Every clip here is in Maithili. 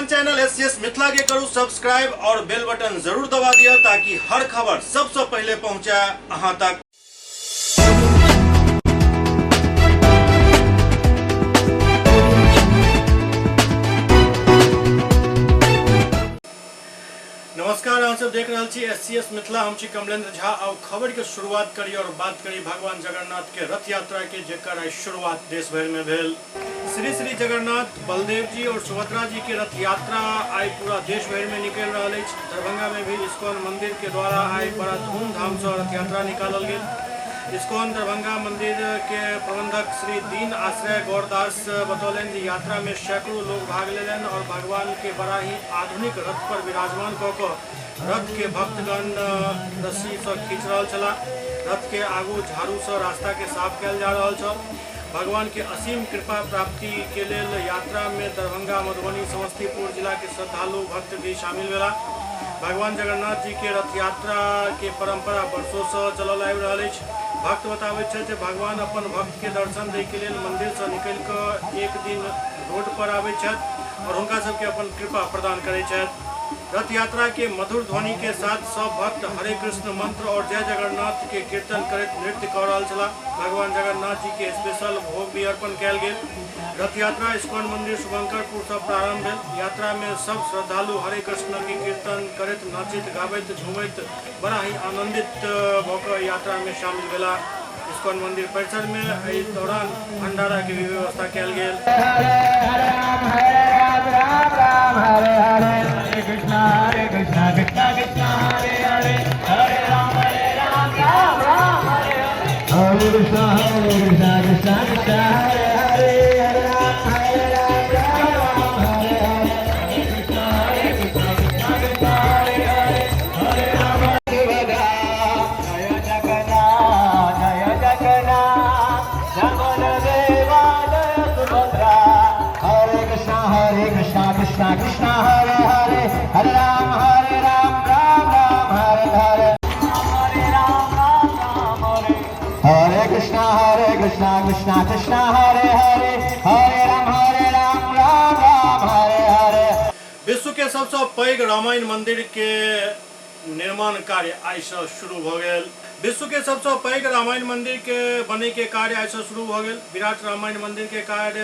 अपन चैनल एससीएस मिथिला के करू सब्सक्राइब और बेल बटन जरूर दबा दिया ताकि हर खबर सबसे पहले पहुंचे अहां तक। नमस्कार, अहाँ सब देख रहल छी एससीएस मिथिला। हम छी कमलेंद्र झा। और खबर के शुरुआत करी और बात करी भगवान जगन्नाथ के रथ यात्रा के, जेकर आइ शुरुआत देश भर में भेल। श्री श्री जगन्नाथ बलदेव जी और सुभद्रा जी के रथ यात्रा आइ पूरा देश भर में निकल रहा है। दरभंगा में भी इस्कॉन मंदिर के द्वारा आइ बड़ा धूमधाम से रथ यात्रा निकालल गेल। इस्कॉन दरभंगा मंदिर के प्रबंधक श्री दीन आश्रय गौरदास बतौलनि जे यात्रा में सैकड़ों लोग भाग लेलनि और भगवान के बड़ा ही आधुनिक रथ पर विराजमान कऽ कऽ रथ के भक्तगण रस्सी से खींच रहल छलाह। रथ के आगू झाड़ू से रास्ता के साफ कयल जा रहल छल। भगवान के असीम कृपा प्राप्ति के लेल यात्रा में दरभंगा, मधुबनी, समस्तीपुर जिला के श्रद्धालु भक्त भी शामिल भेला। भगवान जगन्नाथ जी के रथ यात्रा के परंपरा वर्षों से चलल आबि रहल अछि। भक्त बताबैत छथि जे भगवान अपन भक्त के दर्शन दै के लेल मंदिर से निकलि कऽ एक दिन रोड पर आबैत छथि और हुनका सबके अपन कृपा प्रदान करैत छथि। रथ यात्रा के मधुर ध्वनि के साथ सब भक्त हरे कृष्ण मंत्र और जय जगन्नाथ के कीर्तन करैत नृत्य कऽ रहल छलाह। भगवान जगन्नाथ जी के स्पेशल भोग भी अर्पण कयल गेल। रथ यात्रा इस्कॉन मंदिर शुभंकरपुर से प्रारंभ भेल। यात्रा में सब श्रद्धालु हरे कृष्ण के कीर्तन करैत नाचैत गाबैत झूमैत बड़ा ही आनंदित भऽ कऽ यात्रा में शामिल भेला। इस्कॉन मंदिर परिसर में एहि दौरान भंडारा के भी व्यवस्था कयल गेल। हरे हरे राम हरे राम राम राम हरे हरे, हरे कृष्णा हरे कृष्णा कृष्णा कृष्णा हरे हरे, हरे राम हरे राम राम राम हरे हरे, हरे कृष्णा हरे कृष्णा कृष्णा कृष्णा हरे हरे, हरे राम हरे राम राम राम हरे हरे, हरे कृष्णा हरे कृष्णा कृष्णा कृष्णा हरे हरे, हरे राम सुभद्रा जय जगन्नाथ जय जगन्नाथ जगन्देवा जय सुभद्रा, हरे कृष्णा हरे कृष्णा कृष्णा कृष्णा हरे हरे, हरे राम हरे राम राम राम हरे हरे, हरे राम राम राम हरे, हरे कृष्णा हरे कृष्णा कृष्णा कृष्णा हरे हरे, हरे राम हरे राम राम राम हरे हरे। विश्व के सबसे पैघ रामायण मंदिर के निर्माण कार्य आइ से शुरू भऽ गेल। विश्व के सबसे पैघ रामायण मंदिर के बने के कार्य आइ से शुरू भऽ गेल। विराट रामायण मंदिर के कार्य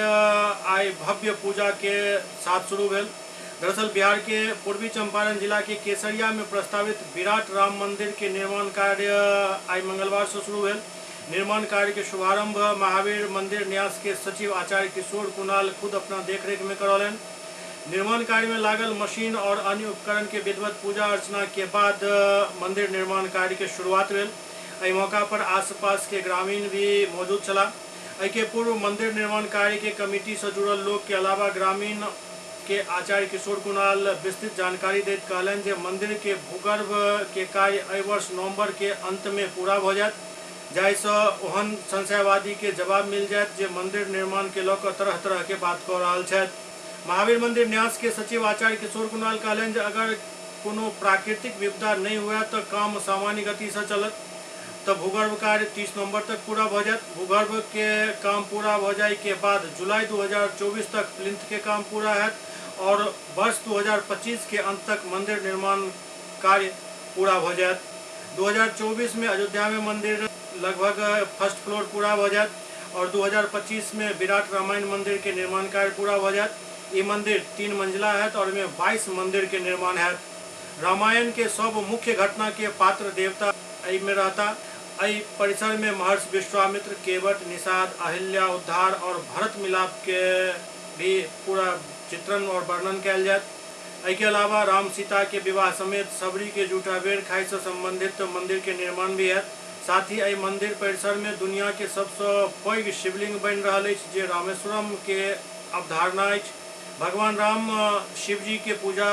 आइ भव्य पूजा के साथ शुरू भेल। दरअसल बिहार के पूर्वी चंपारण जिला के केसरिया में प्रस्तावित विराट राम मंदिर के निर्माण कार्य आइ मंगलवार से शुरू भेल। निर्माण कार्य के शुभारंभ महावीर मंदिर न्यास के सचिव आचार्य किशोर कुणाल खुद अपना देखरेख में करौलनि। निर्माण कार्य में लागल मशीन और अन्य उपकरण के विधिवत पूजा अर्चना के बाद मंदिर निर्माण कार्य के शुरुआत भेल। एहि मौका पर आसपास के ग्रामीण भी मौजूद छलाह। एहि के पूर्व मंदिर निर्माण कार्य के कमेटी से जुड़ल लोग के अलावा ग्रामीण के आचार्य किशोर कुणाल विस्तृत जानकारी दैत कहलनि जे मंदिर के भूगर्भ के कार्य एहि वर्ष नवंबर के अंत में पूरा भऽ जायत, जाहिसँ ओहन संशयवादी के जवाब मिल जायत जे मंदिर निर्माण के लऽ कऽ तरह तरह के बात कऽ रहल छथि। महावीर मंदिर न्यास के सचिव आचार्य किशोर कुणाल कहलनि जे अगर कोनो प्राकृतिक विपदा नहि हुए तऽ काम सामान्य गति से चलत तऽ भूगर्भ कार्य 30 नवंबर तक पूरा भऽ जायत। भूगर्भ के काम पूरा भऽ जाय के बाद जुलाई 2024 तक प्लिंथ के काम पूरा हैत और वर्ष 2025 के अंत तक मंदिर निर्माण कार्य पूरा भऽ जायत। 2024 में अयोध्या में मंदिर लगभग फर्स्ट फ्लोर पूरा भऽ जायत और 2025 में विराट रामायण मंदिर के निर्माण कार्य पूरा भऽ जायत। ई मंदिर 3 मंजिला हैत और एहिमे 22 मंदिर के निर्माण हैत। रामायण के सब मुख्य घटना के पात्र देवता एहिमे रहता। एहि परिसर में महर्षि विश्वामित्र, केवट, निषाद, अहिल्या उद्धार और भरत मिलाप के भी पूरा चित्रण और वर्णन कयल जायत। एहि के अलावा राम सीता के विवाह समेत सबरी के जूठा बेर खाइ से संबंधित मंदिर के निर्माण भी हैत। साथ ही एहि मंदिर परिसर में दुनिया के सबसे पैघ शिवलिंग बनि रहल अछि, जे रामेश्वरम के अवधारणा अछि। भगवान राम शिवजी के पूजा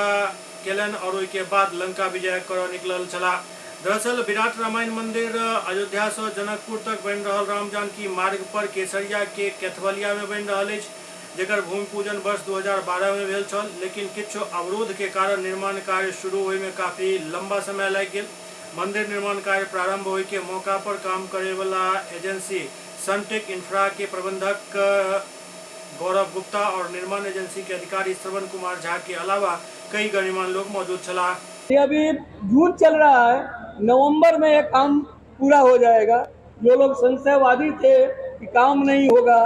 केलनि और ओहि के बाद लंका विजय करऽ निकलल छलाह। दरअसल विराट रामायण मंदिर अयोध्या से जनकपुर तक बनि रहल राम जानकी मार्ग पर केसरिया के कैथवलिया में बनि रहल अछि, जेकर भूमि पूजन वर्ष 2012 में भेल छल, लेकिन किछु अवरोध के कारण निर्माण कार्य शुरू होय में काफी लंबा समय लागि गेल। मंदिर निर्माण कार्य प्रारंभ होय के मौका पर काम करे वाला एजेंसी सनटेक इंफ्रा के प्रबंधक गौरव गुप्ता और निर्माण एजेंसी के अधिकारी श्रवण कुमार झा के अलावा कई गणमान्य लोग मौजूद छलाह। ये अभी जून चल रहा है, नवंबर में ये काम पूरा हो जाएगा। जो लोग संशयवादी थे कि काम नहीं होगा,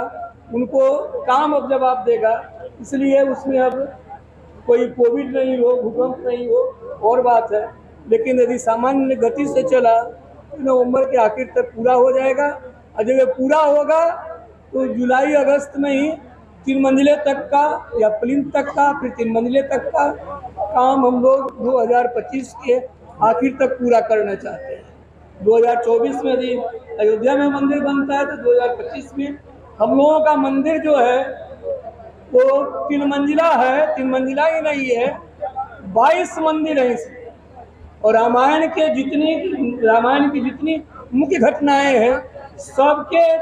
उनको काम अब जवाब देगा। इसलिए उसमें अब कोई कोविड नहीं हो, भूकंप नहीं हो, और बात है। लेकिन यदि सामान्य गति से चला तो नवंबर के आखिर तक पूरा हो जाएगा। और जब ये पूरा होगा तो जुलाई अगस्त में ही 3 मंजिले तक का या प्लिंथ तक का, फिर 3 मंजिले तक का काम हम लोग 2025 के आखिर तक पूरा करना चाहते हैं। 2024 में यदि अयोध्या में मंदिर बनता है तो 2025 में हम लोगों का मंदिर जो है वो 3 मंजिला है। 3 मंजिला ही नहीं है, 22 मंदिर है इसमें। और रामायण की जितनी मुख्य घटनाएं हैं, सबके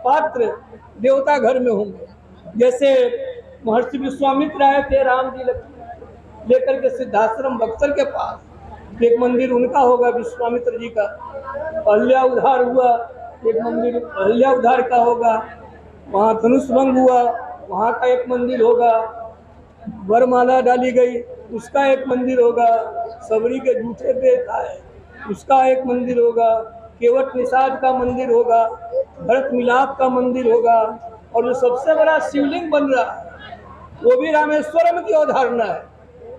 पात्र देवता घर में होंगे। जैसे महर्षि विश्वामित्र आए थे राम जी लक्ष्मण लेकर के सिद्धाश्रम बक्सर के पास, एक मंदिर उनका होगा विश्वामित्र जी का। अहल्या उद्धार हुआ, एक मंदिर अहल्या उद्धार का होगा। वहाँ धनुष भंग हुआ, वहाँ का एक मंदिर होगा। वरमाला डाली गई, उसका एक मंदिर होगा। सबरी के जूठे पे खाए, उसका एक मंदिर होगा। केवट निषाद का मंदिर होगा, भरत मिलाप का मंदिर होगा। और जो सबसे बड़ा शिवलिंग बन रहा है वो भी रामेश्वरम की अवधारणा है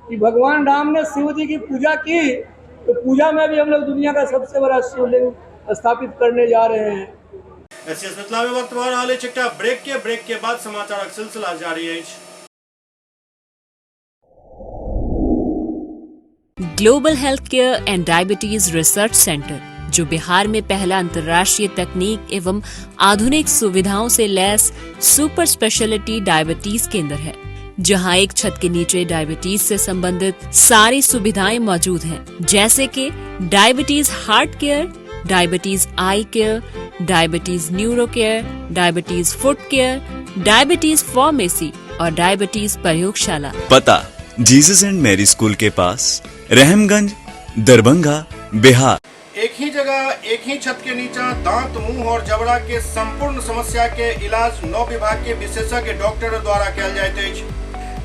कि भगवान राम ने शिव जी की पूजा की, तो पूजा में भी हम लोग दुनिया का सबसे बड़ा शिवलिंग स्थापित करने जा रहे हैं। एसएस मिथिला में वक्त भऽ रहल अछि एकटा ब्रेक के बाद समाचारक सिलसिला जारी अछि। Global health care and diabetes research centre, जो बिहार में पहला अंतर्राष्ट्रीय तकनीक एवं आधुनिक सुविधाओं से लैस सुपर स्पेशलिटी डायबिटीज केंद्र है, जहां एक छत के नीचे डायबिटीज से संबंधित सारी सुविधाएं मौजूद हैं, जैसे कि diabetes heart care, diabetes eye care, diabetes neuro care, diabetes foot care, diabetes pharmacy और डायबिटीज प्रयोगशाला। पता जीसस एंड मैरी स्कूल के पास, रहमगंज, दरभंगा, बिहार। एक ही जगह एक ही छत के नीचा दांत, मुंह और जबड़ा के संपूर्ण समस्या के इलाज 9 विभाग के विशेषज्ञ डॉक्टर द्वारा कयल जाइत अछि।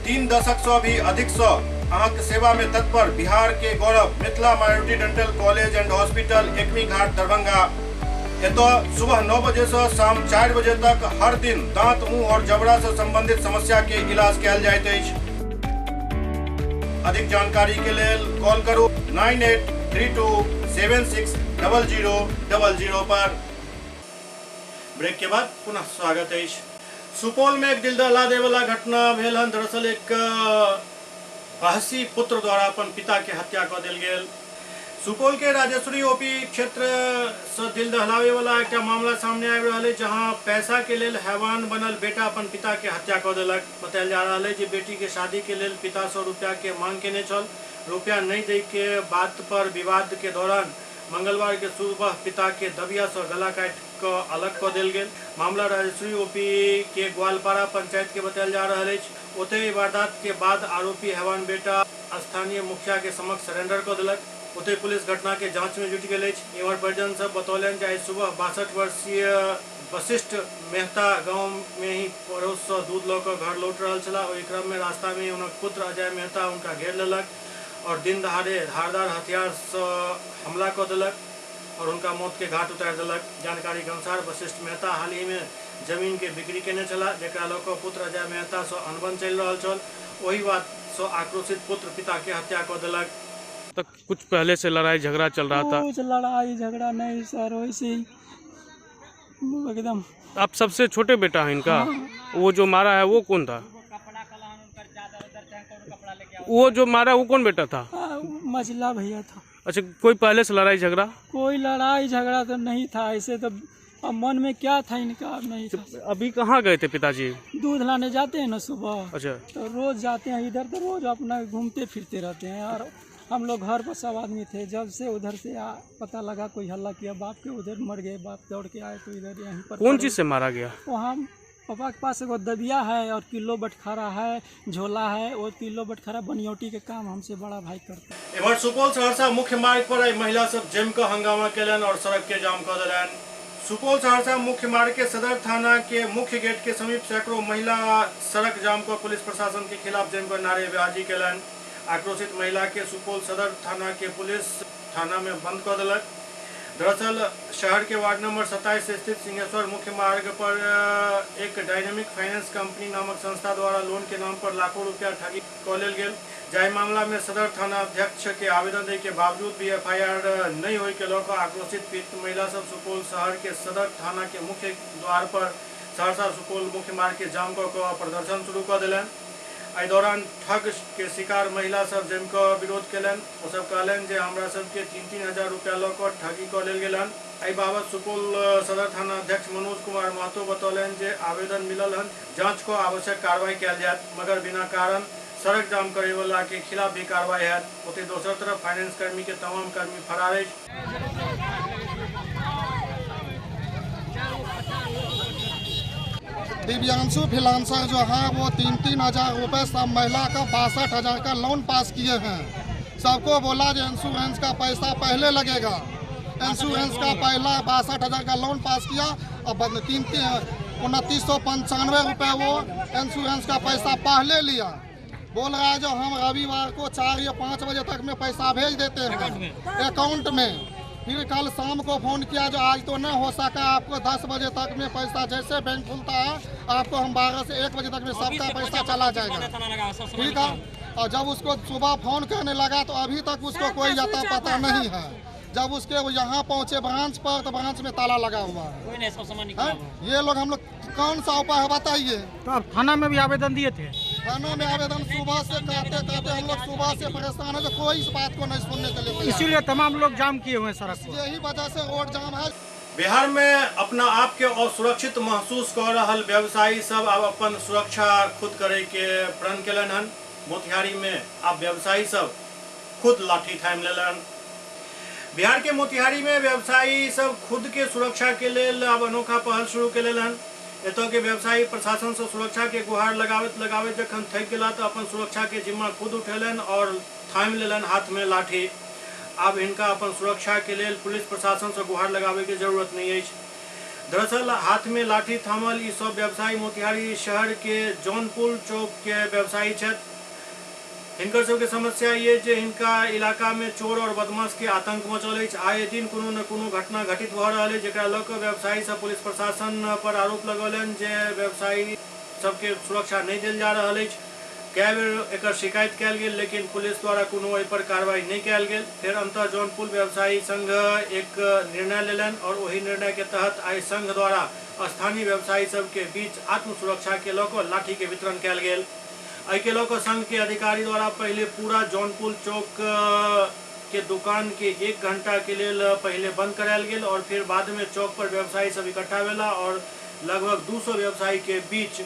3 दशक से भी अधिक से अहाँके सेवा में तत्पर बिहार के गौरव Mithila minority dental college and hospital, Ekmi Ghat, Darbhanga. एतऽ सुबह 9 बजे से शाम 4 बजे तक हर दिन दांत, मुंह और जबड़ा से संबंधित समस्या के इलाज कयल जाइत अछि। अधिक जानकारी के लेल कॉल करू 983276 0000 पर। ब्रेक के बाद पुनः स्वागत अछि। सुपौल में एक दिल दहला देवला घटना भेल हन। दरअसल एक बहसी पुत्र द्वारा अपन पिता के हत्या कऽ देल गेल। सुपौल के राजेश्वरी ओपी क्षेत्र से दिल दहलावे वाला एक मामला सामने आबि रहल है, जहां पैसा के लेल हैवान बनल बेटा अपन पिता के हत्या कऽ देलक। बतायल जा रहल है जे बेटी के शादी के लेल पिता 100 रुपया के मांग केने छल। रुपया नहीं दै के बात पर विवाद के दौरान मंगलवार के सुबह पिता के दबिया से गला काटि कऽ अलग कऽ देल गेल। मामला राजेश्वरी ओपी के ग्वालपाड़ा पंचायत के बतायल जा रहल अछि। ओतहि वारदात के बाद आरोपी हैवान बेटा स्थानीय मुखिया के समक्ष सरेंडर कऽ देलक। ओतहि पुलिस घटना के जांच में जुटि गेल अछि। इम्हर परिजन सब बतौलनि जे आइ सुबह 62 वर्षीय वशिष्ठ मेहता गांव में ही पड़ोस से दूध लऽ कऽ घर लौट रहल छलाह। ओहि क्रम में रास्ता में ही हुनक पुत्र अजय मेहता हुनका घेर लेलक और दिन दहाड़े धारदार हथियार से हमला कऽ देलक और हुनका मौत के घाट उतारि देलक। जानकारी के अनुसार वशिष्ठ मेहता हाल ही में जमीन के बिक्री केने छलाह, जकरा लऽ कऽ पुत्र अजय मेहता से अनबन चलि रहल छल। ओहि बात से आक्रोशित पुत्र पिता के हत्या कऽ देलक। तक कुछ पहले से लड़ाई झगड़ा चल रहा था? कुछ लड़ाई झगड़ा नहीं सर, वैसे ही एकदम। आप सबसे छोटे बेटा हैं इनका? हाँ। वो जो मारा है वो कौन था? वो जो मारा वो कौन बेटा था? मझला भैया था। अच्छा, कोई पहले से लड़ाई झगड़ा? कोई लड़ाई झगड़ा तो नहीं था ऐसे तो। अब मन में क्या था इनका नहीं था। अभी कहाँ गए थे पिताजी? दूध लाने जाते हैं ना सुबह। अच्छा। तो रोज जाते हैं इधर, तो रोज अपना घूमते फिरते रहते हैं। और हम लोग घर पर सब आदमी थे। जब से उधर से पता लगा कोई हल्ला किया बाप के, उधर मर गए। बाप दौड़ के आए तो इधर यहीं पर। कौन चीज़ से मारा गया? वहाँ पापा के पास एगो दबिया है और किलो बटखारा है, झोला है। वो किलो बटखारा बनियोटी के काम हमसे बड़ा भाई करते हैं। एम्हर सुपौल सहरसा मुख्य मार्ग पर आई महिला सब जमि कऽ हंगामा केलनि और सड़क के जाम कऽ देलनि। सुपौल सहरसा मुख्य मार्ग के सदर थाना के मुख्य गेट के समीप सैकड़ों महिला सड़क जाम कऽ पुलिस प्रशासन के खिलाफ जमि कऽ नारेबाजी केलनि। आक्रोशित महिला के सुपौल सदर थाना के पुलिस थाना में बंद कऽ देलक। दरअसल शहर के वार्ड नंबर 27 स्थित सिंहेश्वर मुख्य मार्ग पर एक डायनेमिक फाइनेंस कंपनी नामक संस्था द्वारा लोन के नाम पर लाखों रुपया ठगी कऽ लेल गेल। जाहि मामला में सदर थाना अध्यक्ष के आवेदन दै के बावजूद भी एफआईआर नहीं होय के लऽ कऽ आक्रोशित पीड़ित महिला सब सुपौल शहर के सदर थाना के मुख्य द्वार पर सहरसा सुपौल मुख्य मार्ग के जाम कऽ कऽ प्रदर्शन शुरू कऽ देलनि। एहि दौरान ठग के शिकार महिला सब जमि कऽ विरोध केलनि। ओ सब कहलनि जे हमरा सबके 3-3 हजार रुपया लऽ कऽ ठगी कऽ लेल गेल हन। एहि बाबत सुपौल सदर थाना अध्यक्ष मनोज कुमार महतो बतौलनि जे आवेदन मिलल हन, जांच कऽ आवश्यक कार्रवाई कयल जायत, मगर बिना कारण सड़क जाम करे वाला के खिलाफ भी कार्रवाई हैत। ओतहि दोसर तरफ फाइनेंस कर्मी के तमाम कर्मी फरार अछि। दिव्यांशु फिलांसर जो है वो 3-3 हजार रुपये सब महिला का 62,000 का लोन पास किए हैं। सबको बोला जो इंश्योरेंस का पैसा पहले लगेगा, इंश्योरेंस का पहला 62,000 का लोन पास किया और 2995 रुपये वो इंश्योरेंस का पैसा पहले लिया। बोल रहा है जो हम रविवार को 4 या 5 बजे तक में पैसा भेज देते हैं अकाउंट में। फिर कल शाम को फ़ोन किया जो आज तो नहीं हो सका, आपको 10 बजे तक में पैसा जैसे बैंक खुलता है आपको हम 12 से 1 बजे तक में सबका पैसा चला जाएगा, ठीक है। और जब उसको सुबह फ़ोन करने लगा तो अभी तक उसको कोई अता पता नहीं है। जब उसके वो यहाँ पहुँचे ब्रांच पर तो ब्रांच में ताला लगा हुआ है। ये लोग हम लोग कौन सा उपाय है बताइए। तो आप थाना में भी आवेदन दिए थे? थाना में आवेदन सुबह से कहते कहते हम लोग सुबह से परेशान है, जो कोई इस बात को नहीं सुनने के लिए, इसीलिए तमाम लोग जाम किए हुए हैं सड़क को, यही वजह से रोड जाम है। बिहार में अपना आप के असुरक्षित महसूस कर रहल व्यवसायी सब अब अपन सुरक्षा खुद करे के प्रण केलनि हन। मोतिहारी में अब व्यवसायी सब खुद लाठी थामि लेलनि। बिहार के मोतिहारी में व्यवसायी सब खुद के सुरक्षा के लेल अब अनोखा पहल शुरू केलनि हन। एतऽ के व्यवसायी प्रशासन से सुरक्षा के गुहार लगाबैत लगाबैत जखन थकि गेला तऽ अपन सुरक्षा के जिम्मा खुद उठेलनि और थामि लेलनि हाथ में लाठी। आब हिनका अपन सुरक्षा के लेल पुलिस प्रशासन से गुहार लगाबे के जरूरत नहीं अछि। दरअसल हाथ में लाठी थामल ई सब व्यवसायी मोतिहारी शहर के जौनपुर चौक के व्यवसायी छथि। हिनकर सबके समस्या ये जे हिनका इलाका में चोर और बदमाश के आतंक मचल अछि। आए दिन कोनो न कोनो घटना घटित भऽ रहल अछि, जकरा लऽ कऽ व्यवसायी सब पुलिस प्रशासन पर आरोप लगौलनि जे व्यवसायी सबके सुरक्षा नहि देल जा रहल अछि। कए बेर एकर शिकायत कयल गेल, लेकिन पुलिस द्वारा कोनो एहि पर कार्रवाई नहि कयल गेल। फेर अंतः जौनपुर व्यवसायी संघ एक निर्णय लेलनि और ओहि निर्णय के तहत आइ संघ द्वारा स्थानीय व्यवसायी सबके बीच आत्मसुरक्षा के लऽ कऽ लाठी के वितरण कयल गेल। एहिके लऽ कऽ संघ के अधिकारी द्वारा पहिले पूरा जौनपुर चौक के दुकान के 1 घंटा के लेल पहिले बंद करायल गेल और फिर बाद में चौक पर व्यवसायी सब इकट्ठा भेला और लगभग 200 व्यवसायी के बीच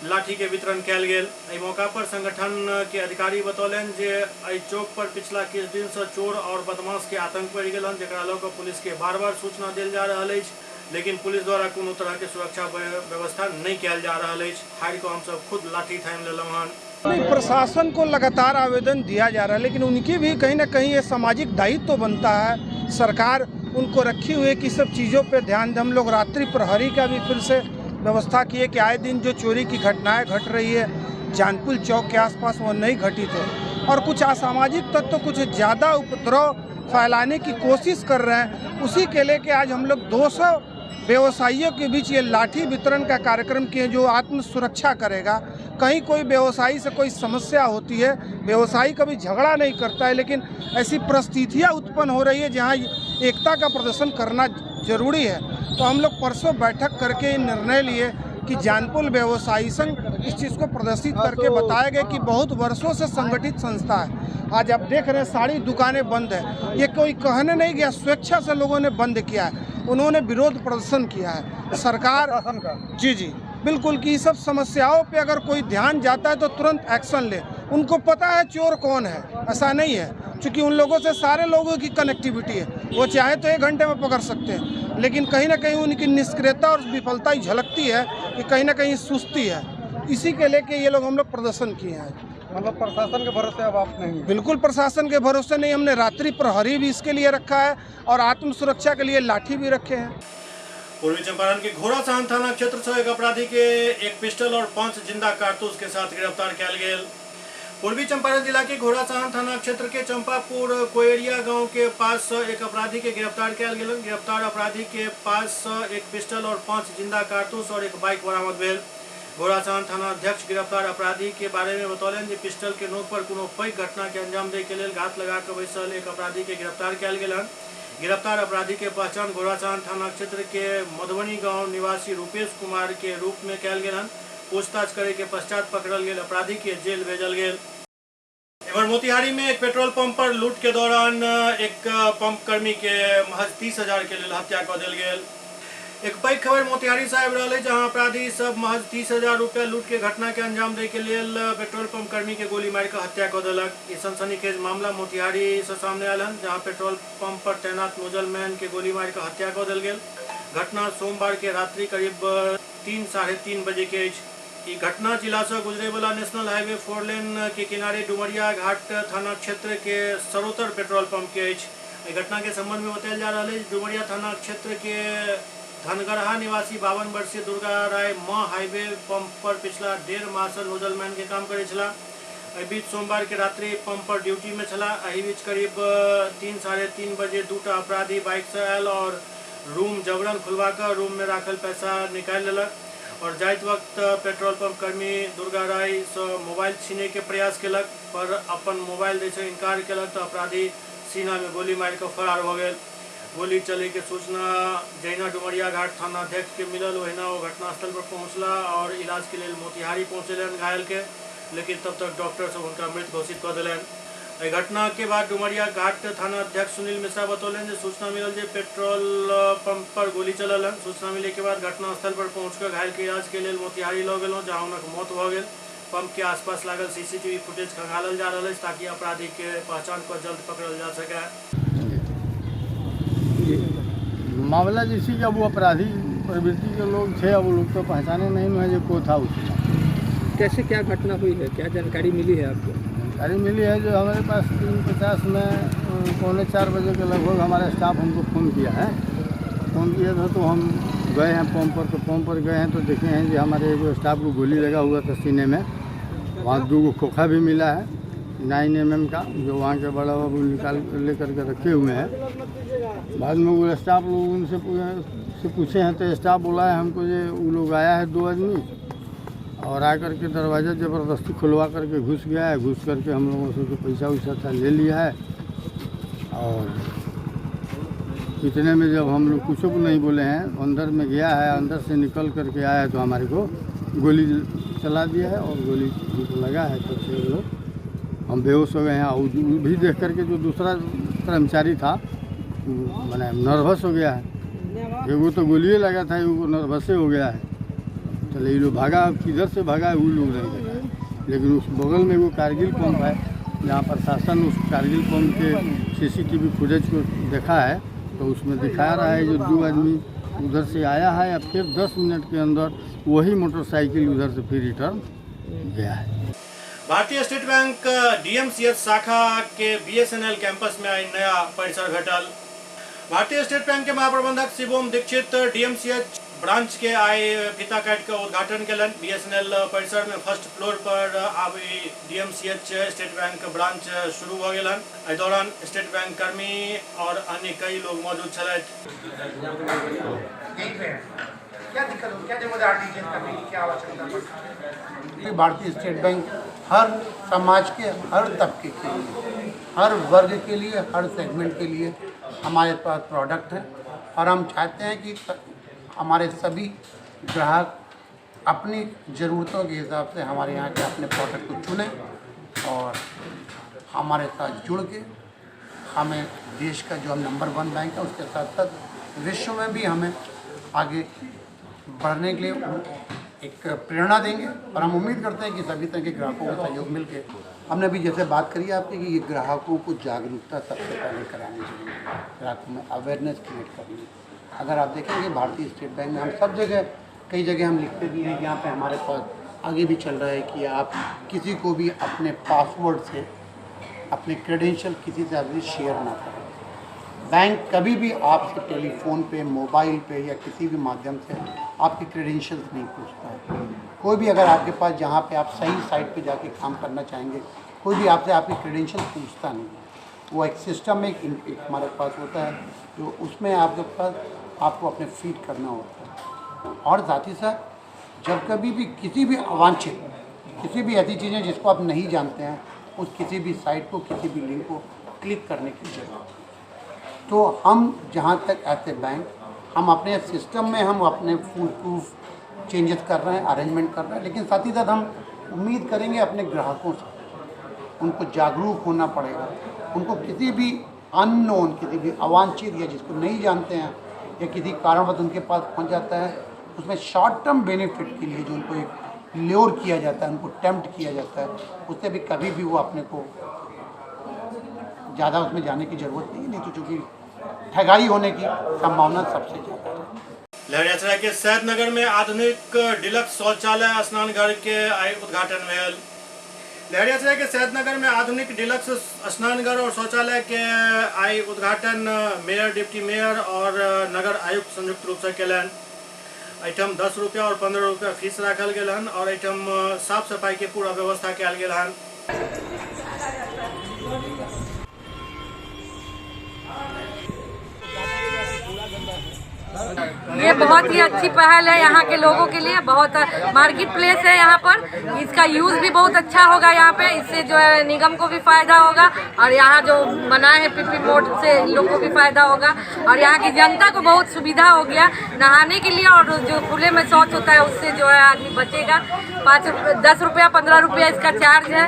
लाठी के वितरण कयल गेल। एहि मौका पर संगठन के अधिकारी बतौलनि जे एहि चौक पर पिछला किछु दिन से चोर और बदमाश के आतंक बढ़ि गेल हन, जकरा लऽ कऽ पुलिस के बार बार सूचना देल जा रहल अछि, लेकिन पुलिस द्वारा कोनो तरह के सुरक्षा व्यवस्था नहीं कयल जा रहल अछि। हारि कऽ हमसब खुद लाठी थामि लेलहुँ हन। नहीं, प्रशासन को लगातार आवेदन दिया जा रहा है, लेकिन उनकी भी कहीं ना कहीं ये सामाजिक दायित्व तो बनता है। सरकार उनको रखी हुई है कि सब चीज़ों पे ध्यान दें। हम लोग रात्रि प्रहरी का भी फिर से व्यवस्था की है कि आए दिन जो चोरी की घटनाएं घट रही है जानपुर चौक के आसपास वो नहीं घटित हो, और कुछ असामाजिक तत्व तो कुछ ज़्यादा उपद्रव फैलाने की कोशिश कर रहे हैं। उसी के लेके आज हम लोग 200 व्यवसायियों के बीच ये लाठी वितरण का कार्यक्रम किए जो आत्मसुरक्षा करेगा। कहीं कोई व्यवसायी से कोई समस्या होती है, व्यवसायी कभी झगड़ा नहीं करता है, लेकिन ऐसी परिस्थितियाँ उत्पन्न हो रही है जहाँ एकता का प्रदर्शन करना जरूरी है। तो हम लोग परसों बैठक करके निर्णय लिए कि जानपुर व्यवसायी संघ इस चीज़ को प्रदर्शित करके बताया गया कि बहुत वर्षों से संगठित संस्था है। आज आप देख रहे हैं सारी दुकानें बंद है, ये कोई कहने नहीं गया, स्वेच्छा से लोगों ने बंद किया है, उन्होंने विरोध प्रदर्शन किया है सरकार जी जी बिल्कुल कि सब समस्याओं पे अगर कोई ध्यान जाता है तो तुरंत एक्शन ले। उनको पता है चोर कौन है, ऐसा नहीं है, क्योंकि उन लोगों से सारे लोगों की कनेक्टिविटी है, वो चाहे तो 1 घंटे में पकड़ सकते हैं, लेकिन कहीं ना कहीं उनकी निष्क्रियता और विफलता ही झलकती है कि कहीं ना कहीं सुस्ती है। इसी के लेके ये लोग हम लोग प्रदर्शन किए हैं। मतलब प्रशासन के भरोसे अब आप नहीं? बिल्कुल प्रशासन के भरोसे नहीं, हमने रात्रि प्रहरी भी इसके लिए रखा है और आत्मसुरक्षा के लिए लाठी भी रखे हैं। पूर्वी चंपारण के घोड़ासहन थाना क्षेत्र से एक अपराधी के एक पिस्टल और 5 जिंदा कारतूस के साथ गिरफ्तार किया गेल। पूर्वी चंपारण जिला के घोड़ासहन थाना क्षेत्र के चंपापुर कोयरिया गांव के पास से एक अपराधी के गिरफ्तार किया गेल। गिरफ्तार अपराधी के पास से एक पिस्टल और 5 जिंदा कारतूस और एक बाइक बरामद भेल। घोड़ासहन थाना अध्यक्ष गिरफ्तार अपराधी के बारे में बतौलनि जे पिस्टल के नोक पर कोनो पैघ घटना के अंजाम दै के लेल घात लगा के बैसल एक अपराधी के गिरफ्तार कयल गेल हन। गिरफ्तार अपराधी के पहचान घोड़ासहन थाना क्षेत्र के मधुबनी गांव निवासी रूपेश कुमार के रूप में कयल गेल हन। पूछताछ करे के पश्चात पकड़ल गेल अपराधी के जेल भेजल गेल। एमहर मोतिहारी में एक पेट्रोल पंप पर लूट के दौरान एक पंप कर्मी के महज 30,000 के लेल हत्या कऽ देल गेल। एक पैघ खबर मोतिहारी से आबि रहल है, जहां अपराधी सब महज 30,000 रुपया लूट के घटना के अंजाम दै के लेल पेट्रोल पंप कर्मी के गोली मारि कऽ हत्या कऽ देलक। ई सनसनीखेज मामला मोतिहारी से सामने आयल हन, जहां पेट्रोल पंप पर तैनात नोजलमैन के गोली मारि कऽ हत्या कऽ देल गेल। घटना सोमवार के रात्रि करीब 3 साढ़े 3 बजे के अछि। ई घटना जिला से गुजरे वाला नेशनल हाईवे 4 लेन के किनारे डुमरिया घाट थाना क्षेत्र के सरोतर पेट्रोल पंप के अछि। एहि घटना के संबंध में बतायल जा रहल अछि, डुमरिया थाना क्षेत्र के धनगढ़ा निवासी 52 वर्षीय दुर्गा राय मां हाईवे पंप पर पिछला 1.5 माह से नोजलमैन के काम करे छला। एहि बीच सोमवार के रात्रि पंप पर ड्यूटी में छला। एहि बीच करीब 3 साढ़े 3 बजे 2टा अपराधी बाइक से आयल और रूम जबरन खुलवा कर रूम में राखल पैसा निकालि लेलक और जाइत वक्त पेट्रोल पंप कर्मी दुर्गा राय से मोबाइल छीने के प्रयास केलक, पर अपन मोबाइल दै से इनकार केलक तो अपराधी सीना में गोली मारि कऽ फरार भऽ गेल। गोली चले के सूचना जहिना डुमरिया घाट थाना अध्यक्ष के मिलल ओहिना ओ घटनास्थल पर पहुँचला और इलाज के लेल मोतिहारी पहुँचेलनि घायल के, लेकिन तब तक डॉक्टर सब हुनका मृत घोषित कऽ देलनि। एहि घटना के बाद डुमरिया घाट थाना अध्यक्ष सुनील मिश्रा बतौलनि जे सूचना मिलल जे पेट्रोल पंप पर गोली चलल हन। सूचना मिले के बाद घटनास्थल पर पहुँच घायल के इलाज के लेल मोतिहारी लऽ गेलहुँ, जहाँ हुनक मौत भऽ गेल। पंप के आसपास लागल सीसीटीवी फुटेज खंगालल जा रहल अछि ताकि अपराधी के पहचान कऽ जल्द पकड़ल जा सके। मामला जैसे कि अब वो अपराधी प्रवृत्ति के लोग थे, अब वो लोग तो पहचाने नहीं है जो को था उसका। कैसे क्या घटना हुई है, क्या जानकारी मिली है आपको? जानकारी मिली है जो हमारे पास 3:50 में 3:45 बजे के लगभग हमारा स्टाफ हमको फ़ोन किया है। फ़ोन किया था तो हम गए हैं पंप पर, तो पंप पर गए हैं तो देखे हैं कि हमारे एगो स्टाफ को गोली लगा हुआ था सीने में। वहाँ 2 खोखा भी मिला है 9 mm का, जो वहाँ के बड़ा बाबू निकाल लेकर के रखे हुए हैं। बाद में वो स्टाफ लोग उनसे से पूछे हैं तो स्टाफ बोला है हमको ये वो लोग आया है 2 आदमी और आकर के दरवाज़ा ज़बरदस्ती खुलवा करके घुस गया है। घुस करके हम लोगों से जो पैसा वैसा था ले लिया है और इतने में जब हम लोग कुछ को नहीं बोले हैं, अंदर में गया है, अंदर से निकल करके आया है तो हमारे को गोली चला दिया है और गोली हमको लगा है। तब से लोग हम बेहोश हो गए हैं और भी देख करके जो दूसरा कर्मचारी था मैंने नर्वस हो गया है। एगो तो गोलिए लगा था, एगो नर्वसे हो गया है। चले ये लोग भागा, किधर से भागा है वो लोग नहीं देखा। लेकिन उस बगल में वो कारगिल पंप है, जहाँ प्रशासन उस कारगिल पंप के सीसीटीवी फुटेज को देखा है तो उसमें दिखा रहा है जो 2 आदमी उधर से आया है और फिर 10 मिनट के अंदर वही मोटरसाइकिल उधर से फिर रिटर्न गया है। भारतीय स्टेट बैंक डीएमसीएच शाखा के बीएसएनएल कैंपस में आई नया परिसर भेटल। भारतीय स्टेट बैंक के महाप्रबंधक शिवोम दीक्षित डीएमसीएच ब्रांच के आइ फीता काटि के उद्घाटन केलनि। बीएसएनएल परिसर में फर्स्ट फ्लोर पर आब डीएमसीएच स्टेट बैंक ब्रांच शुरू भऽ गेल हन। एहि दौरान स्टेट बैंक कर्मी और अन्य कई लोग मौजूद छलथि। भारतीय स्टेट बैंक हर समाज के हर तबके के लिए, हर वर्ग के लिए, हर सेगमेंट के लिए हमारे पास प्रोडक्ट है और हम चाहते हैं कि हमारे सभी ग्राहक अपनी ज़रूरतों के हिसाब से हमारे यहाँ के अपने प्रोडक्ट को चुनें और हमारे साथ जुड़ के हमें देश का जो हम नंबर 1 बैंक है उसके साथ साथ विश्व में भी हमें आगे बढ़ने के लिए एक प्रेरणा देंगे। और हम उम्मीद करते हैं कि सभी तरह के ग्राहकों का सहयोग मिलके, हमने अभी जैसे बात करी आपकी कि ये ग्राहकों को जागरूकता सबसे पहले करानी चाहिए, ग्राहकों में अवेयरनेस क्रिएट करनी है। अगर आप देखेंगे भारतीय स्टेट बैंक में हम सब जगह, कई जगह हम लिखते भी हैं कि यहाँ पे हमारे पास आगे भी चल रहा है कि आप किसी को भी अपने पासवर्ड से अपने क्रेडेंशियल किसी से आदमी शेयर ना करें। बैंक कभी भी आपसे टेलीफोन पे, मोबाइल पे या किसी भी माध्यम से आपके क्रेडेंशियल्स नहीं पूछता है। कोई भी अगर आपके पास, जहाँ पे आप सही साइट पे जाके काम करना चाहेंगे, कोई भी आपसे आपके क्रेडेंशियल पूछता नहीं है। वो एक सिस्टम में एक हमारे पास होता है जो उसमें आपके पास आपको अपने फीड करना होता है। और साथ ही साथ जब कभी भी किसी भी अवांछित, किसी भी ऐसी चीज़ें जिसको आप नहीं जानते हैं, उस किसी भी साइट को, किसी भी लिंक को क्लिक करने की जरूरत है। तो हम जहाँ तक ऐसे बैंक, हम अपने सिस्टम में हम अपने फुल प्रूफ चेंजेस कर रहे हैं, अरेंजमेंट कर रहे हैं, लेकिन साथ ही साथ हम उम्मीद करेंगे अपने ग्राहकों से, उनको जागरूक होना पड़ेगा। उनको किसी भी अननोन, किसी भी अवांछित या जिसको नहीं जानते हैं या किसी कारणवश उनके पास पहुंच जाता है, उसमें शॉर्ट टर्म बेनिफिट के लिए जो उनको एक ल्योर किया जाता है, उनको टेम्प्ट किया जाता है, उससे भी कभी भी वो अपने को ज़्यादा उसमें जाने की ज़रूरत नहीं है, नहीं तो चूँकि ठगाई होने की संभावना सबसे ज़्यादा है। लहरियासराय के सैदनगर में आधुनिक डिलक्स शौचालय स्नानघर के उद्घाटन भेल। लहरियासराय के सैदनगर में आधुनिक डिलक्स स्नानघर और शौचालय के आई उद्घाटन मेयर, डिप्टी मेयर और नगर आयुक्त संयुक्त रूप से केलनि। एहिठाम 10 रुपया और 15 रुपया फीस राखल गेल हन और एहिठाम साफ सफाई के पूरा व्यवस्था कयल गेल हन। ये बहुत ही अच्छी पहल है यहाँ के लोगों के लिए। बहुत मार्केट प्लेस है यहाँ पर, इसका यूज़ भी बहुत अच्छा होगा यहाँ पे। इससे जो है निगम को भी फायदा होगा और यहाँ जो बनाए हैं पीपी मोड से लोगों को भी फायदा होगा और यहाँ की जनता को बहुत सुविधा हो गया नहाने के लिए। और जो खुले में शौच होता है उससे जो है आदमी बचेगा। 5-10 रुपया 15 रुपया इसका चार्ज है,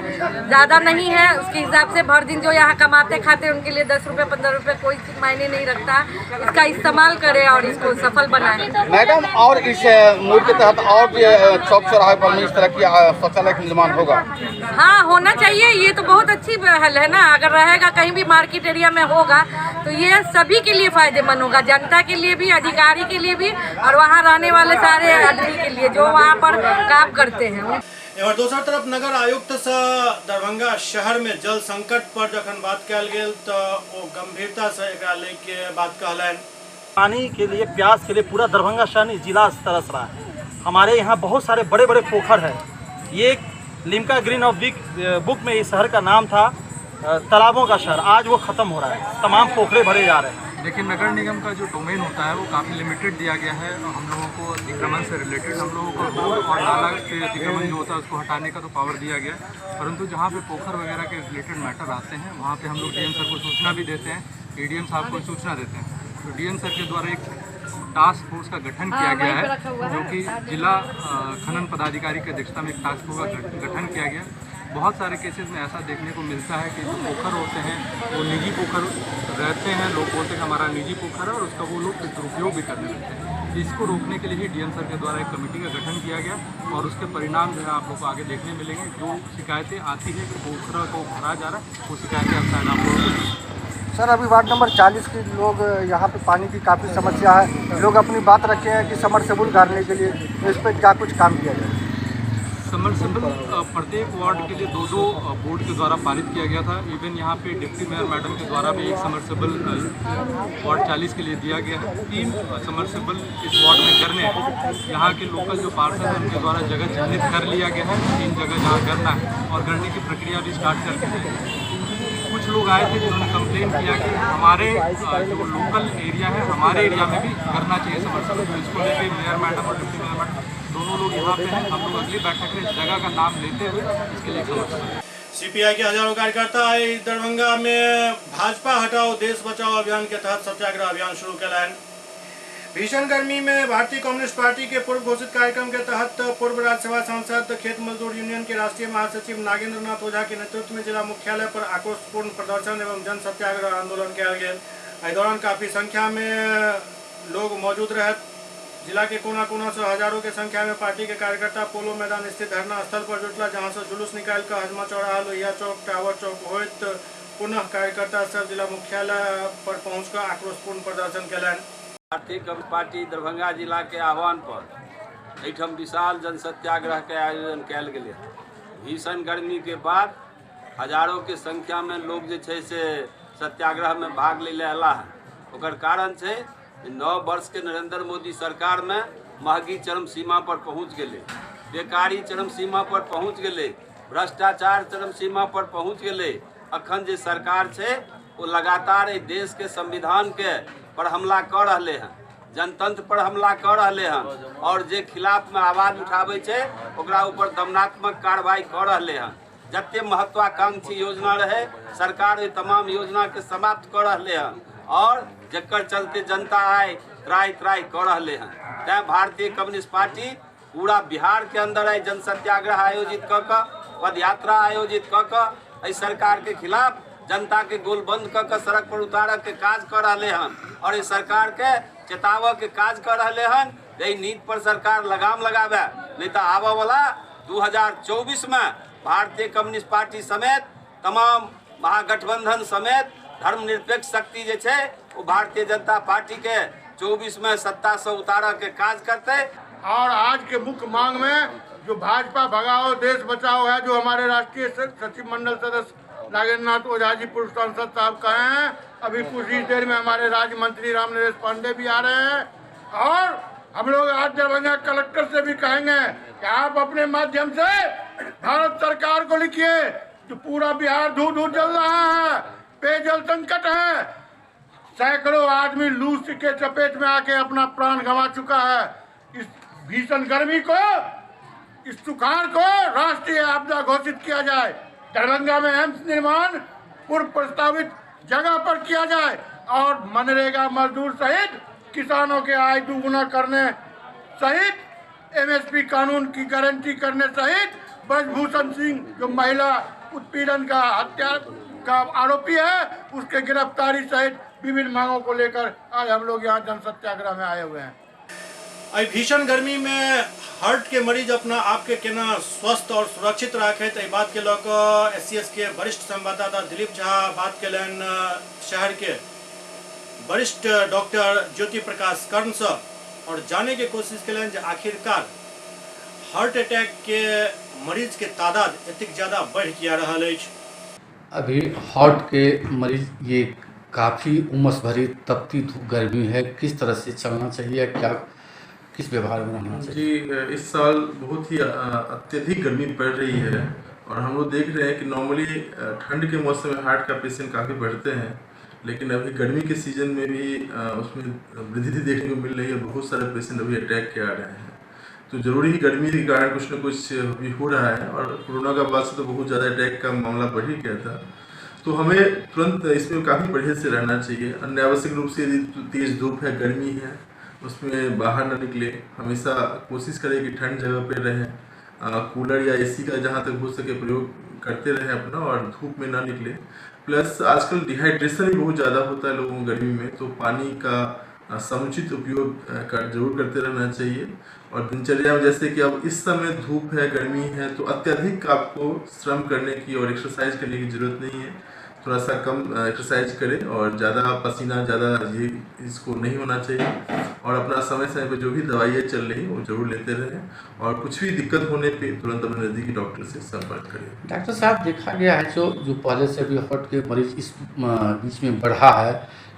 ज़्यादा नहीं है। उसके हिसाब से भर दिन जो यहाँ कमाते खाते उनके लिए 10 रुपये 15 रुपये कोई मायने नहीं रखता। इसका इस्तेमाल करें और इसको सफल बनाएं। मैडम, और इस मूड के तहत और भी चौक चौराहे पर इस तरह की शौचालय का निर्माण होगा? हाँ, होना चाहिए। ये तो बहुत अच्छी पहल है ना। अगर रहेगा कहीं भी मार्केट एरिया में होगा तो ये सभी के लिए फायदेमंद होगा, जनता के लिए भी, अधिकारी के लिए भी और वहाँ रहने वाले सारे आदमी के लिए जो वहाँ पर काम करते हैं। और दोसर तरफ नगर आयुक्त से दरभंगा शहर में जल संकट पर जखन बात कयल गेल तो वो गंभीरता से एकरा लेके बात कहलनि। पानी के लिए, प्यास के लिए पूरा दरभंगा शहर नहीं, जिला तरस रहा है। हमारे यहाँ बहुत सारे बड़े बड़े पोखर है। ये Limca green of big book में इस शहर का नाम था, तालाबों का शहर, आज वो ख़त्म हो रहा है, तमाम पोखरे भरे जा रहे हैं। देखिए, नगर निगम का जो डोमेन होता है वो काफ़ी लिमिटेड दिया गया है हम लोगों को। अतिक्रमण से रिलेटेड हम लोगों को रोड और नाला से अतिक्रमण जो होता है उसको हटाने का तो पावर दिया गया, परंतु जहाँ पे पोखर वगैरह के रिलेटेड मैटर आते हैं वहाँ पे हम लोग डीएम सर को सूचना भी देते हैं, एडीएम साहब को सूचना देते हैं। तो डीएम सर के द्वारा एक टास्क फोर्स का गठन किया गया है, जो कि जिला खनन पदाधिकारी की अध्यक्षता में एक टास्क फोर्स का गठन किया गया। बहुत सारे केसेस में ऐसा देखने को मिलता है कि जो पोखर होते हैं वो निजी पोखर रहते हैं, लोग बोलते हैं हमारा निजी पोखर है और उसका वो लोग दुरुपयोग भी करने लगते हैं। इसको रोकने के लिए ही डीएम सर के द्वारा एक कमेटी का गठन किया गया और उसके परिणाम जो है आप लोग को आगे देखने मिलेंगे। जो शिकायतें आती है कि पोखरा को भरा जा रहा है, वो शिकायतें अब शायद आप लोगों को। सर, अभी वार्ड नंबर 40 के लोग यहाँ पे पानी की काफ़ी समस्या है, लोग अपनी बात रखे हैं कि समरसेबुल गाड़ने के लिए, इस पर क्या कुछ काम किया जाए? समरसेबल प्रत्येक वार्ड के लिए 2-2 बोर्ड के द्वारा पारित किया गया था। इवन यहाँ पे डिप्टी मेयर मैडम के द्वारा भी एक समरसेबल वार्ड 40 के लिए दिया गया है। 3 समरसेबल इस वार्ड में करने हैं। यहाँ के लोकल जो पार्षद हैं उनके द्वारा जगह चिन्हित कर लिया गया है, 3 जगह जहाँ करना है और करने की प्रक्रिया भी स्टार्ट कर दी गई। कुछ लोग आए थे जिन्होंने कंप्लेन किया कि हमारे जो लोकल एरिया है, हमारे एरिया में भी करना चाहिए समरसेबल। तो इसको लेके मेयर मैडम और डिप्टी मेयर मैडम दोनों लोग यहाँ पे हैं। हम लोग अगली बैठक में इस जगह का नाम लेते हुए इसके लिए समर्थन। सीपीआई के हजारों कार्यकर्ता आई दरभंगा में भाजपा हटाओ देश बचाओ अभियान के तहत सत्याग्रह अभियान शुरू कयलनि। भीषण गर्मी में भारतीय कम्युनिस्ट पार्टी के पूर्व घोषित कार्यक्रम के तहत पूर्व राज्यसभा सांसद खेत मजदूर यूनियन के राष्ट्रीय महासचिव नागेंद्र नाथ ओझा के नेतृत्व में जिला मुख्यालय पर आक्रोशपूर्ण प्रदर्शन एवं जन सत्याग्रह आंदोलन किया गया। एहि दौरान काफी संख्या में लोग मौजूद रहे। जिला के कोना कोना से हजारों के संख्या में पार्टी के कार्यकर्ता पोलो मैदान स्थित धरना स्थल पर जुटला, जहां से जुलूस निकाल कर हजमा चौराहा, लोहिया चौक, टावर चौक होइत पुनः कार्यकर्ता सब जिला मुख्यालय पर पहुंचकर आक्रोशपूर्ण प्रदर्शन कयलनि। भारतीय कम्युनिस्ट पार्टी दरभंगा जिला के आह्वान पर एहिठाम विशाल जन सत्याग्रह के आयोजन कयल गेलै। भीषण गर्मी के बाद हजारों के संख्या में लोग जे छै से सत्याग्रह में भाग लै लए अयला हन। ओकर कारण छै 9 वर्ष के नरेंद्र मोदी सरकार में महगी चरम सीमा पर पहुंच गेलै, बेकारी चरम सीमा पर पहुंच गेलै, भ्रष्टाचार चरम सीमा पर पहुंच गेलै। अखन जे सरकार छै ओ लगातार एहि देश के संविधान के पर हमला कऽ रहलै हँ, जनतंत्र पर हमला कऽ रहलै हँ और जे खिलाफ में आवाज उठाबै छै ओकरा ऊपर दमनात्मक कार्रवाई कऽ रहलै हँ। जते महत्वाकांक्षी योजना रहे सरकार ओहि तमाम योजना के समाप्त कऽ रहलै हँ और जकर चलते जनता आइ त्राहि त्राहि कऽ रहलै हँ। तैं भारतीय कम्युनिस्ट पार्टी पूरा बिहार के अंदर आइ जन सत्याग्रह आयोजित कऽ कऽ, पदयात्रा आयोजित कऽ कऽ एहि सरकार के खिलाफ जनता के गोलबंद कऽ कऽ सड़क पर उतारऽ के काज कऽ रहलै हन और एहि सरकार के चेतावऽ के काज कऽ रहलै हन जे एहि नीति पर सरकार लगाम लगावे, नहीं तऽ आबऽ वाला 2024 में भारतीय कम्युनिस्ट पार्टी समेत तमाम महागठबंधन समेत धर्मनिरपेक्ष शक्ति जे छै ओ भारतीय जनता पार्टी के 24 में सत्ता से उतारऽ के काज करतै। और आज के मुख्य मांग में जो भाजपा भगाओ देश बचाओ है, जो हमारे राष्ट्रीय सचिव मंडल सदस्य नागेंद्र नाथ ओझा जी पूर्व सांसद साहब कहे हैं, अभी कुछ ही देर में हमारे राज्य मंत्री राम नरेश पांडे भी आ रहे हैं और हम लोग आज दरभंगा कलेक्टर से भी कहेंगे कि आप अपने माध्यम से भारत सरकार को लिखिए जो पूरा बिहार धू धू जल रहा है, पेयजल संकट है, सैकड़ों आदमी लू के चपेट में आके अपना प्राण गंवा चुका है। इस भीषण गर्मी को, इस सुखाड़ को राष्ट्रीय आपदा घोषित किया जाए। दरभंगा में एम्स निर्माण पूर्व प्रस्तावित जगह पर किया जाए और मनरेगा मजदूर सहित किसानों के आय दुगुना करने सहित एमएसपी कानून की गारंटी करने सहित ब्रजभूषण सिंह जो महिला उत्पीड़न का हत्या का आरोपी है उसके गिरफ्तारी सहित विभिन्न मांगों को लेकर आज हम लोग यहाँ जन सत्याग्रह में आए हुए हैं। एहि भीषण गर्मी में हार्ट के मरीज अपना आपके केना स्वस्थ और सुरक्षित राखे, एहि बात के लऽ कऽ एससीएस के वरिष्ठ संवाददाता दिलीप झा बात केलनि शहर के वरिष्ठ डॉक्टर ज्योति प्रकाश कर्ण से और जाने के कोशिश केलनि जे आखिरकार हार्ट अटैक के मरीज के तादाद एतेक ज्यादा बढ़ि किया रहल अछि। अभी हार्ट के मरीज ये काफ़ी उमस भरी तपती धूप गर्मी है, किस तरह से चलना चाहिए, क्या किस व्यवहार में रहना चाहिए? जी, इस साल बहुत ही अत्यधिक गर्मी पड़ रही है और हम लोग देख रहे हैं कि नॉर्मली ठंड के मौसम में हार्ट का पेशेंट काफ़ी बढ़ते हैं, लेकिन अभी गर्मी के सीज़न में भी उसमें वृद्धि देखने को मिल रही है। बहुत सारे पेशेंट अभी अटैक के आ रहे हैं, तो ज़रूरी ही गर्मी के कारण कुछ न कुछ भी हो रहा है और कोरोना का बाद से तो बहुत ज़्यादा अटैक का मामला बढ़ ही गया था। तो हमें तुरंत इसमें काफ़ी परहेज से रहना चाहिए। अनावश्यक रूप से यदि तेज़ धूप है, गर्मी है, उसमें बाहर ना निकले, हमेशा कोशिश करें कि ठंड जगह पर रहें, कूलर या एसी का जहाँ तक हो सके प्रयोग करते रहें अपना और धूप में ना निकले। प्लस आजकल डिहाइड्रेशन भी बहुत ज़्यादा होता है लोगों को गर्मी में, तो पानी का समुचित उपयोग जरूर करते रहना चाहिए। और दिनचर्या में जैसे कि अब इस समय धूप है, गर्मी है, तो अत्यधिक आपको श्रम करने की और एक्सरसाइज करने की ज़रूरत नहीं है। थोड़ा सा कम एक्सरसाइज करें और ज़्यादा पसीना ज़्यादा ये इसको नहीं होना चाहिए और अपना समय समय पर जो भी दवाइयाँ चल रही हैं वो जरूर लेते रहें और कुछ भी दिक्कत होने पे तुरंत अपने नज़दीकी डॉक्टर से संपर्क करें। डॉक्टर साहब, देखा गया है जो जो पहले से भी हार्ट के मरीज इस बीच में बढ़ा है,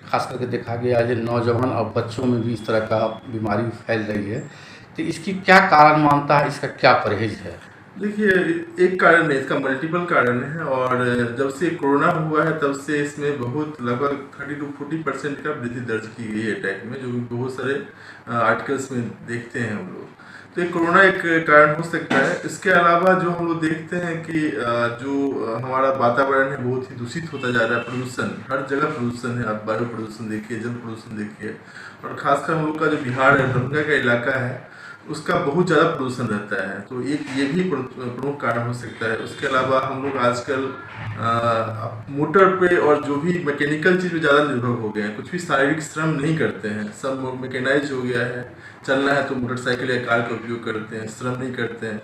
खास करके देखा गया है जो नौजवान और बच्चों में भी इस तरह का बीमारी फैल रही है, तो इसकी क्या कारण मानता है, इसका क्या परहेज है? देखिए, एक कारण नहीं, इसका मल्टीपल कारण है और जब से कोरोना हुआ है तब से इसमें बहुत लगभग 30 to 40% का वृद्धि दर्ज की गई है अटैक में, जो बहुत सारे आर्टिकल्स में देखते हैं हम लोग। तो ये कोरोना एक कारण हो सकता है। इसके अलावा जो हम लोग देखते हैं कि जो हमारा वातावरण है बहुत ही दूषित होता जा रहा है, प्रदूषण हर जगह प्रदूषण है। आप वायु प्रदूषण देखिए, जल प्रदूषण देखिए और खासकर हम लोग का जो बिहार है, दरभंगा का इलाका है, उसका बहुत ज़्यादा प्रदूषण रहता है, तो एक ये भी प्रमुख कारण हो सकता है। उसके अलावा हम लोग आजकल मोटर पे और जो भी मैकेनिकल चीज़ पे ज़्यादा निर्भर हो गए हैं, कुछ भी शारीरिक श्रम नहीं करते हैं, सब मैकेनाइज हो गया है। चलना है तो मोटरसाइकिल या कार का उपयोग करते हैं, श्रम नहीं करते हैं,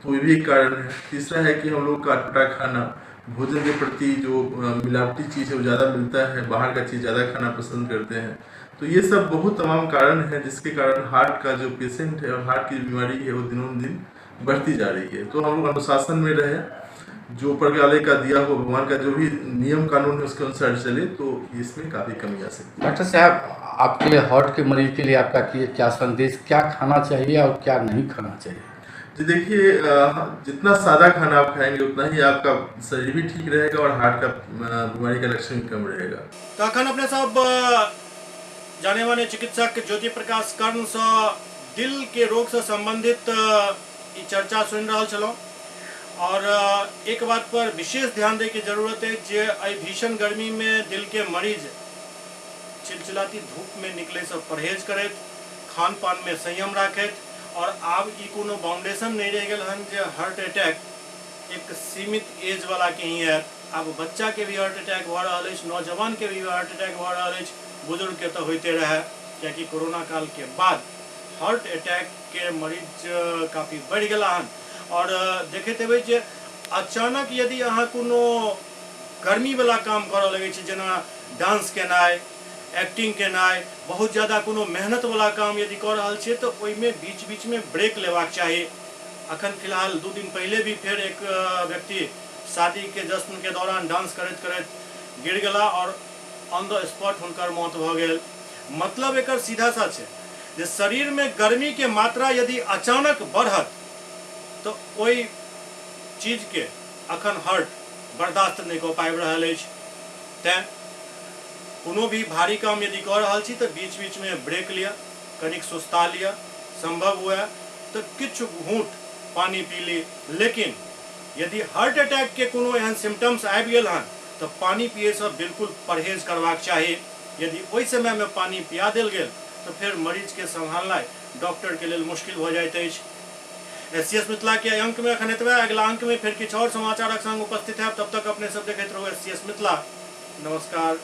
तो ये भी एक कारण है। तीसरा है कि हम लोग का अटपटा खाना, भोजन के प्रति जो मिलावटी चीज़ है वो ज़्यादा मिलता है, बाहर का चीज़ ज़्यादा खाना पसंद करते हैं। तो ये सब बहुत तमाम कारण हैं जिसके कारण हार्ट का जो पेशेंट है और हार्ट की बीमारी है वो दिनों दिन बढ़ती जा रही है। तो हम लोग अनुशासन में रहें, जो ऊपर वाले का दिया हुआ भगवान का जो भी नियम कानून है उसके अनुसार चले तो इसमें काफ़ी कमी आ सकती है। डॉक्टर साहब, आपके हार्ट के मरीज के लिए आपका क्या संदेश, क्या खाना चाहिए और क्या नहीं खाना चाहिए? जी देखिए, जितना सादा खाना आप खाएंगे उतना ही आपका शरीर भी ठीक रहेगा और हार्ट का बीमारी का लक्षण भी कम रहेगा। तो अखन अपने सब जाने माने चिकित्सक ज्योति प्रकाश कर्ण से दिल के रोग से संबंधित चर्चा सुन रहा छलहुँ और एक बात पर विशेष ध्यान दे के जरूरत है जे एहि भीषण गर्मी में दिल के मरीज चिलचिलाती धूप में निकले से परहेज करैत, खान पान में संयम राखैत और आब ई कोनो बाउंडेशन नहीं रह गेल हन जे हार्ट अटैक एक सीमित एज वाला के ही है। आब बच्चा के भी हार्ट अटैक भऽ रहल अछि, नौजवान के भी हार्ट अटैक भऽ रहल अछि, बुजुर्ग के तो होते रहे, कियाकि कोरोना काल के बाद हार्ट अटैक के मरीज काफ़ी बढ़ि गेला हन। और देखैत हेबै जे अचानक यदि अहाँ कोनो गर्मीवला काम करऽ लगै छी, जेना डांस केनाइ, एक्टिंग केनाइ, बहुत ज़्यादा कोनो मेहनतवला काम यदि कऽ रहल छियै तऽ ओहिमे बीच बीचमे ब्रेक लेबाक चाही। अखन फिलहाल 2 दिन पहिले भी फेर एक व्यक्ति शादी के जश्न के दौरान डांस करैत करैत गिर गेला और ऑन the spot हुनकर मौत भऽ गेल। मतलब एकर सीधा सा छै जे शरीर में गर्मी के मात्रा यदि अचानक बढ़त तो ओहि चीज के अखन हार्ट बर्दाश्त नहीं कऽ पाबि रहल अछि। तैं कोनो भी भारी काम यदि कऽ रहल छी तऽ बीच बीच में ब्रेक लिअ, कनिक सुस्ता लिअ, संभव हुए तऽ किछु घूंट पानी पी ली। लेकिन यदि हार्ट अटैक के कोनो एहन सिम्टम्स आबि गेल हन तऽ पानी पियैसँ बिल्कुल परहेज करबाक चाही। यदि ओहि समय में पानी पिया देल गेल तऽ फेर मरीज के सम्हालनाइ डॉक्टर के लेल मुश्किल भऽ जाइत अछि। एससीएस मिथिला के अंक में अखन एतबे, अगिला अंक में फेर किछु और समाचारक संग उपस्थित हैब। तब तक अपने सब देखैत रहू एससीएस मिथिला। नमस्कार।